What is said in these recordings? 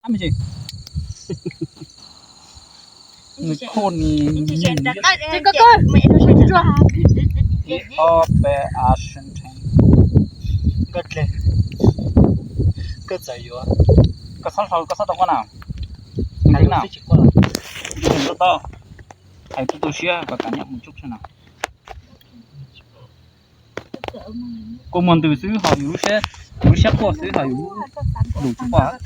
Ab, me ntsis. Nws khoj ni. Ib, ob, peb, action, take. Koj dleg, koj txawm yuav. Koj txhob, koj txhob tau koj na. Hais na. Tsis tau, hais tu tu siab kom kam nyob mus tsuj na. Kua muag ntws xwb ho yus lub siab, yus lub siab quaj xwb ho yus lub lus tsis quaj.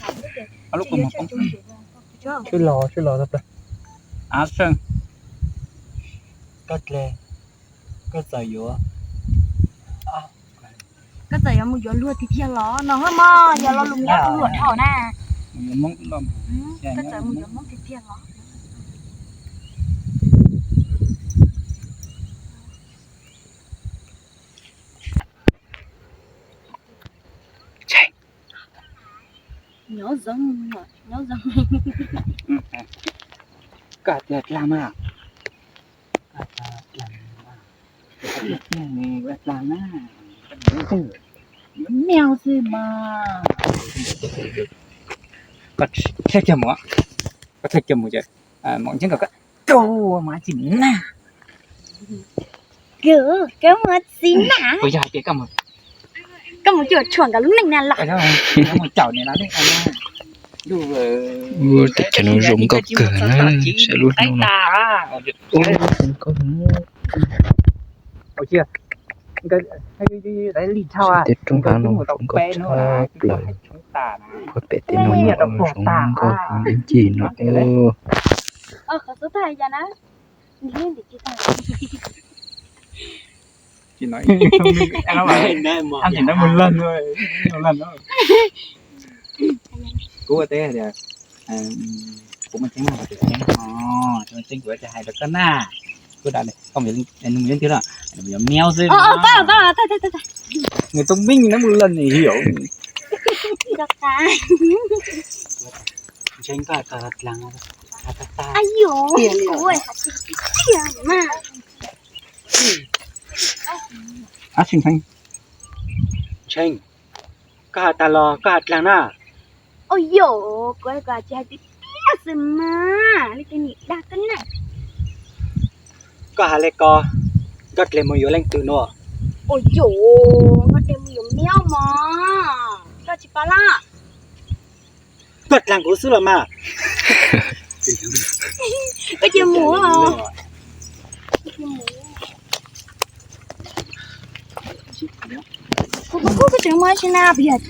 Ob lub kua muag poob. Sib los, sib los tau plaws. Action. Koj dleg, koj txawm yuav. Koj txawm yuav mus yuav luag tiag tiag los no hos mog, yog lo lus nyob tus luam dhau na. Mus yuav Hmoob los. Koj txawm mus yuav Hmoob tiag tiag los. Nyob zoo, nyob zoo. Koj tias dlaag mas. Dlaag na. Meo xwb mas. Koj txhob cog mus, koj txhob cog mus ces mam ntsib koj, koj mas tsis na. Koj mas tsis na. Puas yog hais tias koj mus, koj mus cuag tshuam nkawd lub neej na los? Mus caum niam laus Dej, ua teb chaws no zoo nkauj kawg na, saib lub hnub no. Tej roob hav no zoo nkauj tshaj plaws, qhov pem tej no zoo nkauj heev li no. Kuv ua teb tias kuv muaj tseeb, muaj tseeb, kuv hais rau koj na. Kuv da, koj mus yuav leej twg los? Yuav meo xwb. Nws toob meej nab mus laj nim hiam. Ntshai koj tag dlaag. Ab, Ntshai, koj has tag los koj has dlaag na. Ua yom, kuv, kuv tsis hais tiag tiag xwb mas, leej twg nim dag koj na. Koj has le ko, Nkauj Dleg mus yuav leej twg no? Ua yom, Nkauj Dleg mus yuav meo mog, koj tsis paub los? Koj dlaag kuv xwb los mas. Koj cia mus, koj cia mus. Kuv, kuv, kuv tseem muaj ib tsi na, puas yog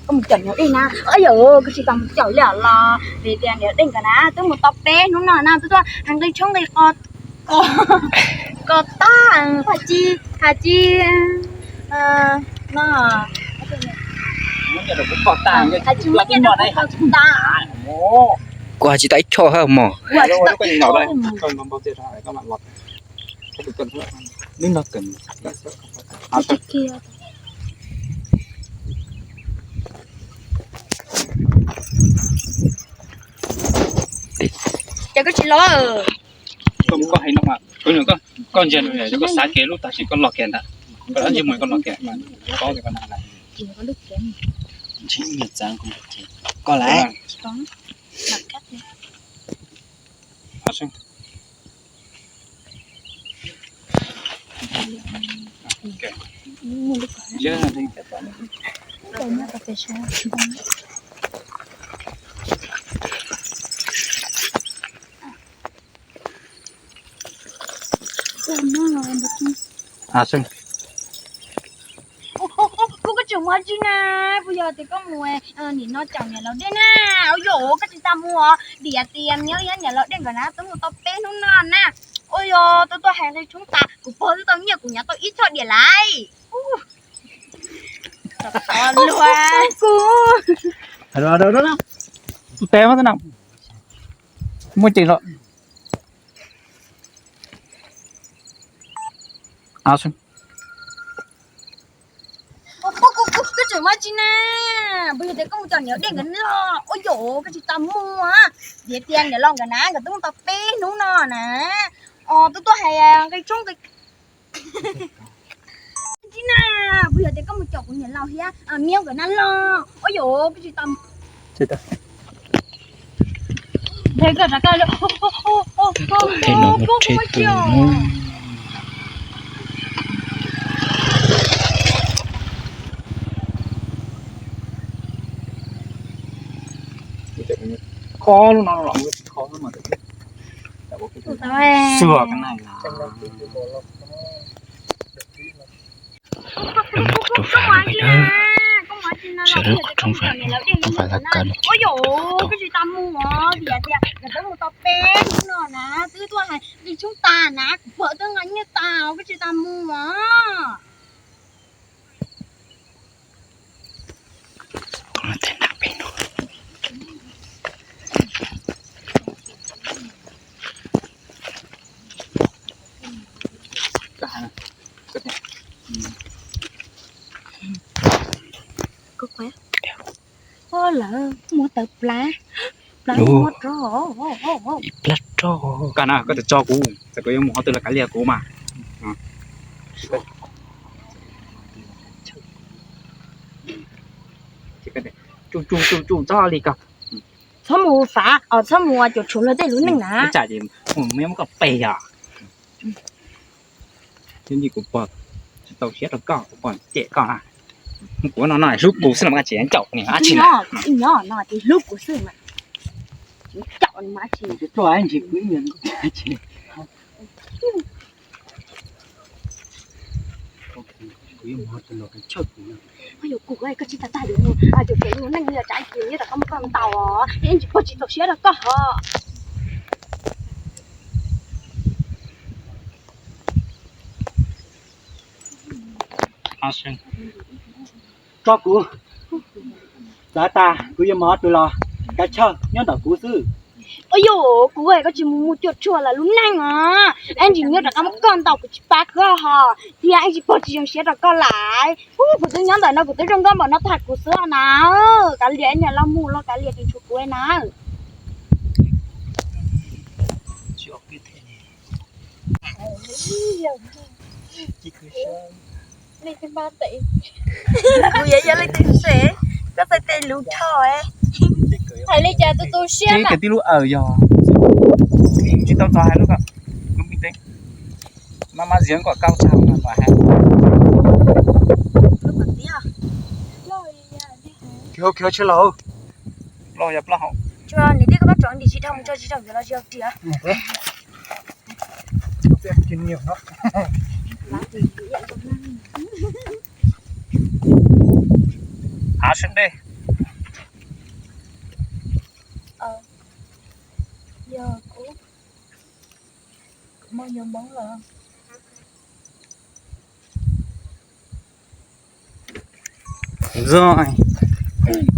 koj mus caum niam dej na? Ua yom, koj tsis tas mus caum li los, vim tias niam dej nkawd na twb mus tau peb hnub no na, twb tuaj hais nqi tshoob nqi qos, qos tag, has tsis, has tsis, no, has tsis muaj nyiaj rau kuv, kuv tsis tas. Kuv has tsis tas ib choj hab mog. Ces koj tsis los. Koj mus koj hais no mas, koj ntsia, koj xav kev lub tag sim koj los kev ntag. Koj los ntsia mus koj los kev mas, koj tias koj na. Koj lawm. Kuv, kuv tseem muaj tsi na, puas yog tias koj mus nim no caum niam laus dej na? Ua yom, koj tsis tas mus os, vim tias niam, niam laus dej nkawd na twb mus tau peb hnub no na. Ua yog, twb tuaj hais nqi tshoob tas, kuv pog twb tau nyiaj kuv nyav tau ib choj diam lawm. Kuv, tus tes mas muaj ceem los. Koj tseem muaj tsi na, puas yog tias koj mus caum niam dej nkawd los? Ua yom, koj tsis tas mus, vim tias niam laus nkawd na nkawd twb mus tau peb hnub no na. Twb tuaj hais nqi tshoob nqi, tsis na, puas yog tias koj mus caum kuv niam laus thiab niam nkawd na los? Ua yom, koj tsis tas. Tej no muaj tsheb tus no. Kho lub no los kho lub no. Xua ka nai na. Lawv muab kuv rooj vag no na, sawv daws kuv rooj vag, rooj vag laj kawg no. Lawv muab tawv plab, plab muab rau, ib plab rau. Koj na, koj txawm tso kuv, txawm kuv yuav mus qhov twg los kav liam kuv mas. Tsuj tsuj tsuj tsuj txhob li koj. Txhob mus fav, txhob mus cuam tshuam luag tej lub neej na. Ua cas ces mus muab koj pes yog. Thiab ntshe kuv pom tsis tau siab rau koj, kuv pom cem koj na. Kuv no no hlub kuv xwb los mas tsis ncaum ni dab tsi na. Ib nyob no ces hlub kuv xwb mas ncaum ni mas tsis. Kuv yuav mus tus los kav chawj kuv. Yog kuv koj tsis tag tag yuav mus cuam tshuam luag neej li tsav kis nyob rau koj muab koj ntaus os, yeej tsis pom tsis txaus siab rau koj hos. Tso kuv, txav tas kuv yuav mus tus los kav chawj nyob ntawm kuv xwb. Ua yuav kuv koj tsis mus mus cuam tshuam lawv lub neej os, yeej tsis nyob rau koj muab koj ntaus kuv tsis pab koj hos, thiab yeej tsis pom tsis zoo siab rau koj lawm. Kuv twb nyob ntawm no kuv twb zoo nkauj npaum no tag kuv xwb na. Kav liam niam los mus los kav liam tsis tshuav kuv na. Kuv yuav yog leej twg se, koj txhais tes lus dhau. Hais li cas tu tu siab na. Tib lub awm yog tsis tau txog hais lub ko, lub me teb. Maj maj ziab kom kaub tshaj mas hais. Khiv hauv, khiv hauv tsheb los. Plaub yog plaub hauv. Tsuas niam tij koj pab tsom dim tsis dhau mus tso tsis dhau yuav los tsis dhau tias. Av sab ntej. Yog kuv, kuv muaj yog npoob los.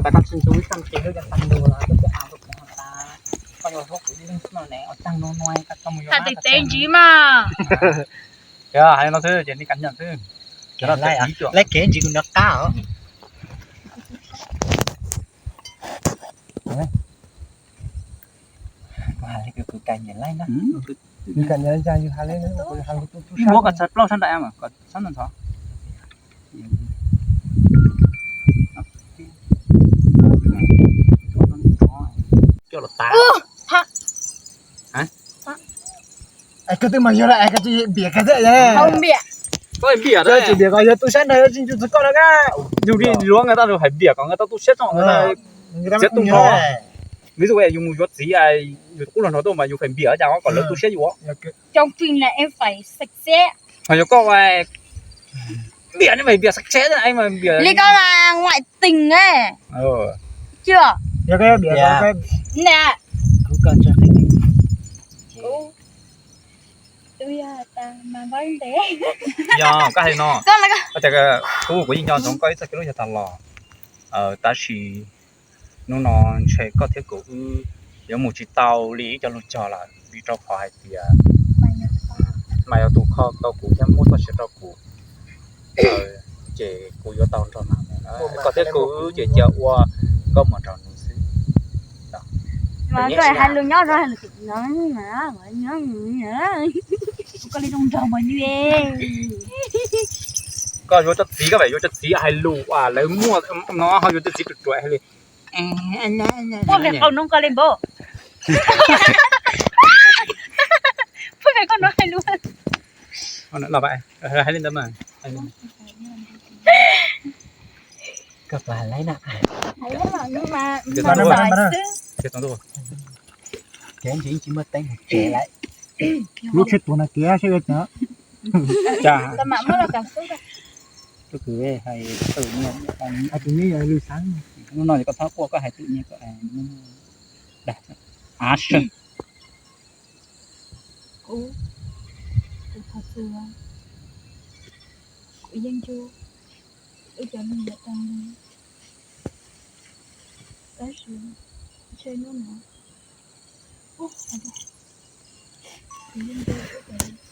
Koj tsis ntu ib txaj ces lub cov tag ntua los koj twb av rau kuv tas. Koj yuav hlub kuv ib leeg xwb no ne, ua txaj nua nua koj tau mus yuav. Tham tias tev ntsis mas. Yog hais no xwb ces nej kam nyeem xwb. Lawv kev ntsis kuv nrov qab os. Kuv hais li kuv kam nyeem laij na. Kuv kam nyeem laij, yus hais li, yus hais li tu tu. Muab kom txhais plaub sab nraim mas kom sab ntawd ntxhov. Coj los tas. Koj twb mas yog lawm es koj tsis npiam kiag thiab. Koj npiam, koj tsis npiam kom yog tu sab nraim tsis ncu txog koj no na. Yus li yuav nkawd tau hais npiam kom nkawd tau tu siab tso, siab tu nrho. Vis dua yus mus yuav txiv, yus tus qub hluas nraug tuaj mas yus feem npiam cas kom lawv tu siab yuav. Trong phim là em phải sạch sẽ. Ho yog koj npiam ne, mày npiam sạch sẽ, mày npiam li koj là ngoại tình ấy. Chưa? Yog koj npiam nè. Yog koj hais no, kuv kuv yeej nco ntsoov koj ib txoj kev hlub yog tag los, tab sis hnub no ntshe koj thiab kuv wb yuav mus tsis tau li ib co lus cog lawm, vim rau qhov hais tias mas yog tus kho tau kuv thiab muab txoj sia rau kuv, ces kuv yuav tau nrog mas. Koj thiab kuv wb ces cia ua nkauj muam nraug nus xwb. Koj hais lus nyob rau koj li zoo nraug mas. Koj yuav cov txiv, koj yuav cov txiv hais lus lawv muaj no ho yuav cov txiv ruam ruam hais li. Muaj vim qau noo koj li npaum. Phooj ywg, koj no hais lus. Los hais li ntawd mas. Koj puas hais laib na? Kev ntsis tsis muaj teeb hais kev lawm. Lub tsheb tuag no kev seb ua cas. Tus kwv hais tus nyiaj, tus nyiaj yog lwm xeeb. Hnub no koj txhob quaj, koj hais tus nyiaj, koj dag av sawg. Kuv, kuv thov txim, kuv yeej tsis, wb cov neeg yuav tau li, tab sis ntshe hnub no, kuv yeej tsis, wb cov